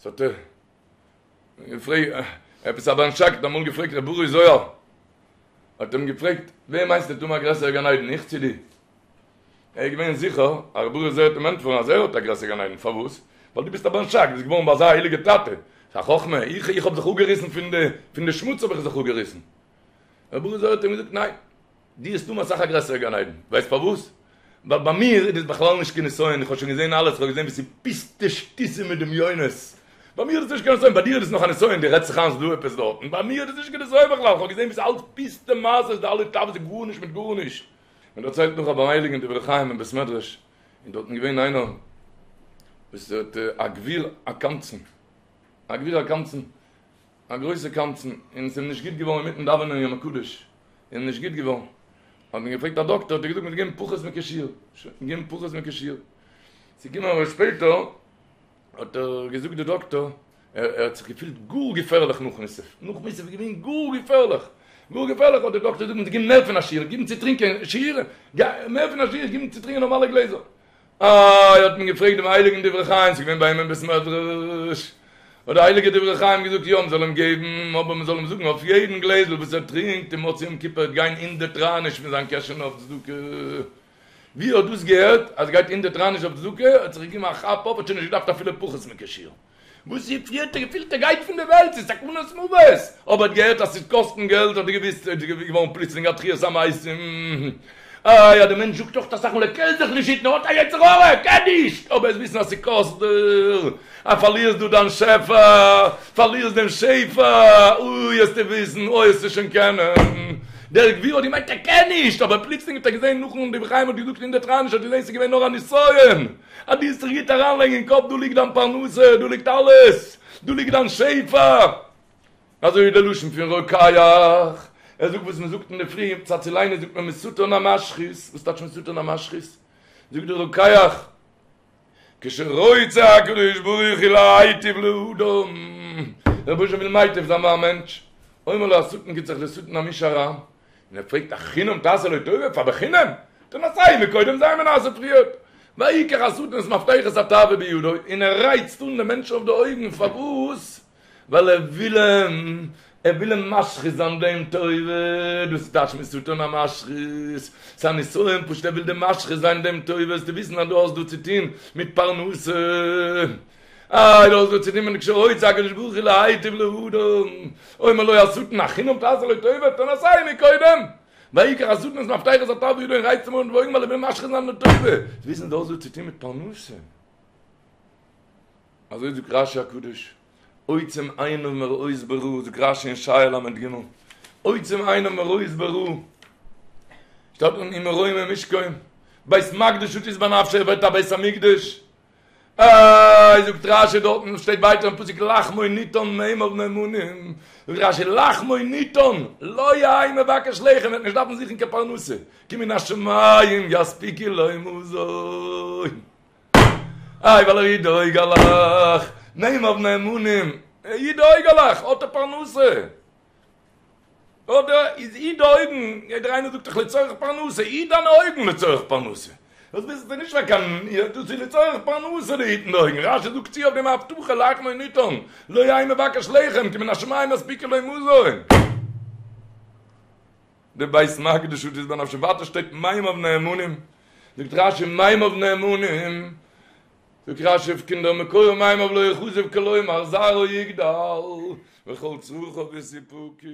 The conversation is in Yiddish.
ס'האט ער געפרעגט, עפעס א בנש"ק האט אמאל געפרעגט ר' ברוך זוהר, האט אים געפרעגט, ווער מיינסטו האט א גרעסערע גן עדן, איך צו דו? ער איז געווען זיכער אז ר' ברוך זוהר וועט אים ענטפערן אז ער האט א גרעסערע גן עדן, פארוואס? ווייל דו ביסט א בנש"ק, ביסט געווארן ביי אזא הייליגע טאטע, ס'איז א חכמה, איך איך האב זיך אפגעריסן פון די פון די שמוץ האב איך זיך אפגעריסן. ר' ברוך זוהר האט אים געזאגט, ניין, דו האסט אן אסאך א גרעסערע גן עדן, ווייסט פארוואס? ווייל ביי מיר איז דאס בכלל נישט קיין נסיון, איך האב שוין געזען אלעס, איך האב געזען ווי ס'איז פוסטע שטותים מיט דמיונות, ביי מיר איז דאס נישט קיין נסיון, ביי דיר איז דאס נאך א נסיון, דו רעדסט זיך איין ס'איז דא עפעס דארטן, ביי מיר איז דאס נישט קיין נסיון בכלל, איך האב געזען ווי ס'איז אלץ פוסטע מעשות, די אלע תאוות איז גארנישט מיט גארנישט. מען דערציילט נאך אז ביים הייליגן דברי חיים אין בית מדרש איז דארטן געווען איינער וואס האט א גביר א קמצן, א גביר א קמצן, א גרויסע קמצן, און עס איז אים נישט גוט געווארן אינמיטן דאווענען יום הקדוש, איז אים נישט גוט געווארן, האט מען געפרעגט א דאקטער, האט ער געזאגט מען זאל געבן פחות מכשיעור, שוין, געבן פחות מכשיעור, ס'איז געקומען אבער שפעטער, האט ער געזאגט די דאקטער, ער האט זיך געפילט גאר געפערליך נאך מוסף, נאך מוסף איז געווען גאר געפערליך, גאר געפערליך, האט די דאקטער געזאגט מען זאל געבן מער פון א שיעור, געבן צו טרינקען שיעור, מער פון א שיעור, געבן צו טרינקען נארמאלע גלעזער. איי האט מען געפרעגט דעם הייליגן דברי חיים, ס'איז געווען ביי אים אין בית מדרש, האט דער הייליגער דברי חיים געזאגט, יא, מ'זאל אים געבן, אבער מ'זאל אים זאגן אויף יעדן גלעזל וואס ער טרינקט אום מוצאי יום כיפור וועט גיין הונדערט רייניש פון זיין קעשענע אויף צדקה. ווי ער האט דאס געהערט אז גייט הונדערט רייניש אויף צדקה, האט זיך געגעבן א כאפ אויף, האט שוין נישט געדארפט אפילו פחות מכשיעור. וואס איז פריער האט ער געפילט ער גייט פון די וועלט, ס'איז סכנת מוות, אבער האט געהערט אז ס'וועט קאסטן געלט האט ער געוויסט איז געווארן פלוצלינג א תחיית המתים, איי אז די מענטש זאגט אויך אסאך מאל ער קען זיך נישט היטן ער האט א יצר הרע ער קען נישט, אבער עס וויסן אז ס'קאסט דיר, אז פארלירסט דו דיין שפע, פארלירסט דעם שפע, אוי וועסטו וויסן, אוי וועסטו שוין קענען, דער גביר האט געמיינט ער קען נישט, אבער פלוצלינג האט ער געזען נאכן דברי חיים האט געזאגט הונדערט רייניש האט געזען ס'איז געווען נאר א נסיון. אז דו וועסט זיך גוט אריינלייגן אין קאפ, דא ליגט דיין פרנסה, דא ליגט אלעס, דא ליגט דיין שפע. אזוי איז די לשון פון רוקח, ער זאגט וואס מען זאגט אינדערפרי, תצילני זאגט מען משטן המשחית, וואס טייטש משטן המשחית? זאגט דער רוקח, כשרוצה הקדוש ברוך הוא להיטיב לאדם, דער רבוש"ע וויל מייטיב זיין ביי א מענטש, אומר לו השטן גיט זיך דער שטן א מיש אריין, און ער פרעגט החינם תעשה לו טובה פאר בחינם? תנסהו מקודם זיי מנסה פריערט. ויקח השטן את מפתחות התאווה בידו, און ער רייצט אן דעם מענטש אויף די אויגן, פארוואס? ווייל ער וויל אים, ער וויל אים משחית זיין דעם טובה, דאס איז טייטש משטן המשחית, ס'איז א נסיון פשוט ער וויל דיר משחית זיין דעם טובה, זאלסטו וויסן אז דו האסט דא צוטון מיט פרנסה. איי דו האסט דא צו טון מיט כשרוצה הקדוש ברוך הוא להיטיב לאדם, אומר לו השטן החינם תעשה לו טובה תנסהו מקודם, ויקח השטן את מפתחות התאוה בידו און רייצט אים אן די אויגן ווייל ער וויל משחית זיין די טובה, זאלסט וויסן דו האסט דא צו טון מיט פרנסה. אזוי זאגט רשי הקדוש, עוצם עיניו מראות ברע, זאגט רשי אין ישעיה ל"ג, עוצם עיניו מראות ברע, שטייט ומרומם ישכון, בית מקדש שטית בנפשו ער ווערט א בית המקדש, איי זאגט רשי דארטן שטייט ווייטער אין פסוק לחמו ניתן מימיו נאמנים, זאגט רשי לחמו ניתן לא יהא מבקש לחם, ער וועט נישט דארפן זוכן קיין פרנסה, כי מן השמים יספיקו לו מזון, איי ווייל ער היט די אויגעלעך, מימיו נאמנים, ער היט די אויגעלעך, האט ער פרנסה. אדער איז היט די אויגן, יעדער איינער זאגט דאך לצורך פרנסה, היט דיינע אויגן לצורך פרנסה. דאס ביסטו נישט פאר קיין, דאס איז לצורך פרנסה די היטן די אויגן, רשי זאגט צו אויף דעם א הבטחה לחמו ניתן, לא יהא מבקש לחם כי מן השמים יספיקו לו מזון. די בית מקדש שטית בנפשו ווייטער שטייט מימיו נאמנים, זאגט רשי מימיו נאמנים, זאגט רשי כי דער מקור מימיו לא יכזב כלומר זרעו יגדל וכל צרכיו יסופקו.